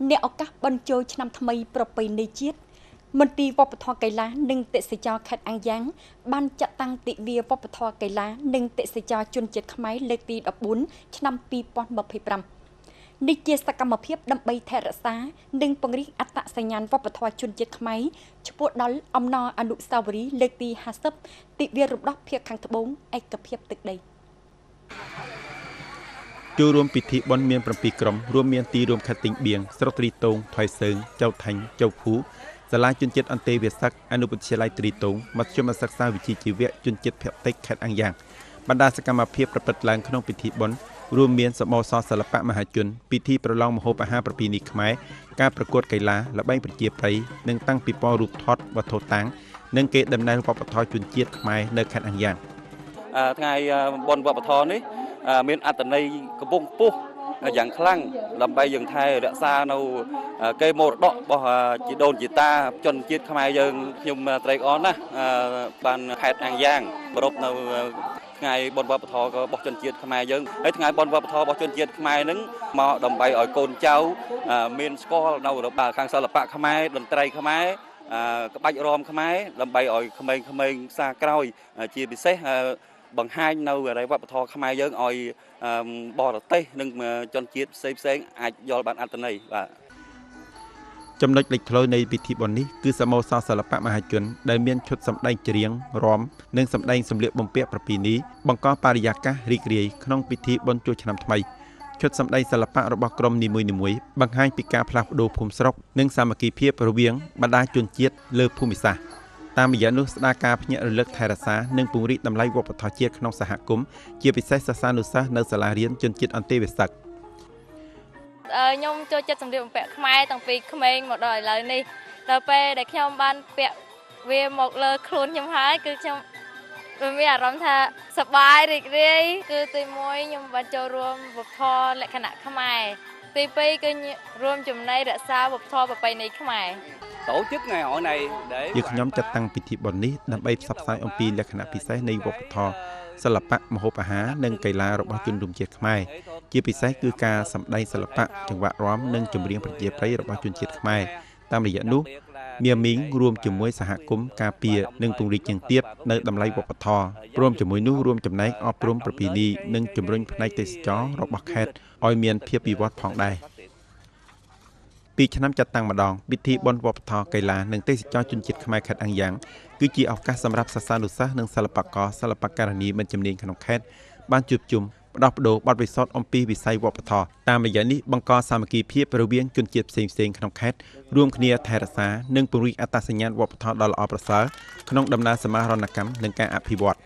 អ្នកឱកាសបញ្ចូលឆ្នាំថ្មីប្រពៃណីជាតិមន្ទីរវប្បធម៌កីឡានិងទេសចរខេត្តអាំងយ៉ាងបានចាត់តាំងទិវាវប្បធម៌កីឡានិងទេសចរជនជាតិខ្មែរលើកទី14ឆ្នាំ2025នេះជាសកម្មភាពដើម្បីថែរក្សានិងពង្រីកអត្តសញ្ញាណវប្បធម៌ជនជាតិខ្មែរឆ្ពោះដល់អំណរអនុស្សាវរីយ៍លើកទី50ទិវារំដោះភាគខាងត្បូងឯកភាពទឹកដីចូលរួមពិធីបុណ្យមាន7ក្រុមរួមមានទីរួមខេត្តទីងបៀងស្រុកទ្រីតងថៃសើងចៅថាញ់ចៅភូសាលាជនជាតិអន្តេវាសឹកអនុវិទ្យាល័យទ្រីតងមធ្យមសិក្សាវិជ្ជាជីវៈជនជាតិភាគតិចខេត្តអាំងយ៉ាងបណ្ដាសកម្មភាពប្រព្រឹត្តឡើងក្នុងពិធីបុណ្យរួមមានសមោសរសិល្បៈមហាជនពិធីប្រឡងម្ហូបអាហារប្រពៃណីខ្មែរការប្រកួតកីឡាល្បែងប្រជាប្រិយនិងតាំងពិព័រណ៍រូបថតវត្ថុតាំងនិងគេដំណើរវប្បធម៌ជនជាតិខ្មែរនៅខេត្តអាំងយ៉ាងថ្ងៃបុណ្យវប្បធម៌នេះមានអត្ថន័យកំពុងខ្ពស់យ៉ាងខ្លាំងដើម្បីយើងថែរក្សានៅគេមរតករបស់ជីដូនជីតាជនជាតិខ្មែរយើងខ្ញុំត្រេកអរណាស់បានខេត្តអាំងយ៉ាងប្រពនៅថ្ងៃបុណ្យវប្បធម៌របស់ជនជាតិខ្មែរយើងហើយថ្ងៃបុណ្យវប្បធម៌របស់ជនជាតិខ្មែរហ្នឹងមកដើម្បីឲ្យកូនចៅមានស្គាល់នៅរបបខាងសិល្បៈខ្មែរតន្ត្រីខ្មែរក្បាច់រាំខ្មែរដើម្បីឲ្យក្មេងៗសាក្រោយជាពិសេសបង្ហាញនៅវប្បធម៌ខ្មែរយើងឲ្យបរទេសនិងជនជាតិផ្សេងៗអាចយល់បានអត្ថន័យបាទចំណុចលេចធ្លោនៃពិធីបុណ្យនេះគឺសមោសរសិល្បៈមហាជនដែលមានឈុតសម្ដែងច្រៀងរាំនិងសម្ដែងសម្លៀកបំពាក់ប្រពៃណីបង្កបរិយាកាសរីករាយក្នុងពិធីបុណ្យចូលឆ្នាំថ្មីឈុតសម្ដែងសិល្បៈរបស់ក្រុមនីមួយៗបង្ហាញពីការផ្លាស់ប្ដូរភូមិស្រុកនិងសាមគ្គីភាពរវាងបណ្ដាជនជាតិលើភូមិសាស្ត្រតាមរយៈនោះស្ដារការភ្ញាក់រលឹកថែរក្សានិងពង្រីកតម្លៃវប្បធម៌ជាតិក្នុងសហគមន៍ជាពិសេសសិស្សានុសិស្សនៅសាលារៀនជនជាតិអន្តេវាសឹកខ្ញុំចូលចិត្តសម្លៀកបំពាក់ខ្មែរតាំងពីក្មេងមកដល់ឥឡូវនេះដល់ពេលដែលខ្ញុំបានពាក់វាមកលើខ្លួនខ្ញុំហើយគឺខ្ញុំមានអារម្មណ៍ថាសប្បាយរីករាយគឺទី1ខ្ញុំបានចូលរួមវប្បធម៌លក្ខណៈខ្មែរទី2គឺរួមចំណែករក្សាវប្បធម៌ប្រពៃណីខ្មែរយើងខ្ញុំចាត់តាំងពិធីបុណ្យនេះដើម្បីផ្សព្វផ្សាយអំពីលក្ខណៈពិសេសនៃវប្បធម៌សិល្បៈម្ហូបអាហារនិងកីឡារបស់ជនរួមជាតិខ្មែរជាពិសេសគឺការសម្ដែងសិល្បៈចង្វាក់រាំនិងចម្រៀងប្រជាប្រិយរបស់ជនជាតិខ្មែរតាមរយៈនោះមៀមីងរួមជាមួយសហគមន៍ការពារនិងពង្រីកជាងទៀតនៅតម្លៃវប្បធម៌ព្រមជាមួយនោះរួមចំណែកអប់រំប្រពៃណីនិងជំរុញផ្នែកទេសចរណ៍របស់ខេត្តឲ្យមានភាពវិវត្តផងដែរពីឆ្នាំចាត់តាំងម្ដងពិធីបុណ្យវប្បធម៌កីឡានិងទេសចរជនជាតិខ្មែរខេត្តអាំងយ៉ាងគឺជាឱកាសសម្រាប់សិស្សានុសិស្សនិងសិល្បករសិល្បករនីមិនជំនាញក្នុងខេត្តបានជួបជុំផ្ដោះប្ដូរបទពិសោធន៍អំពីវិស័យវប្បធម៌តាមរយៈនេះបង្កសាមគ្គីភាពរវាងជនជាតិផ្សេងៗក្នុងខេត្តរួមគ្នាថែរក្សានិងពង្រីកអត្តសញ្ញាណវប្បធម៌ដ៏ល្អប្រសើរក្នុងដំណើរសមាហរណកម្មនិងការអភិវឌ្ឍ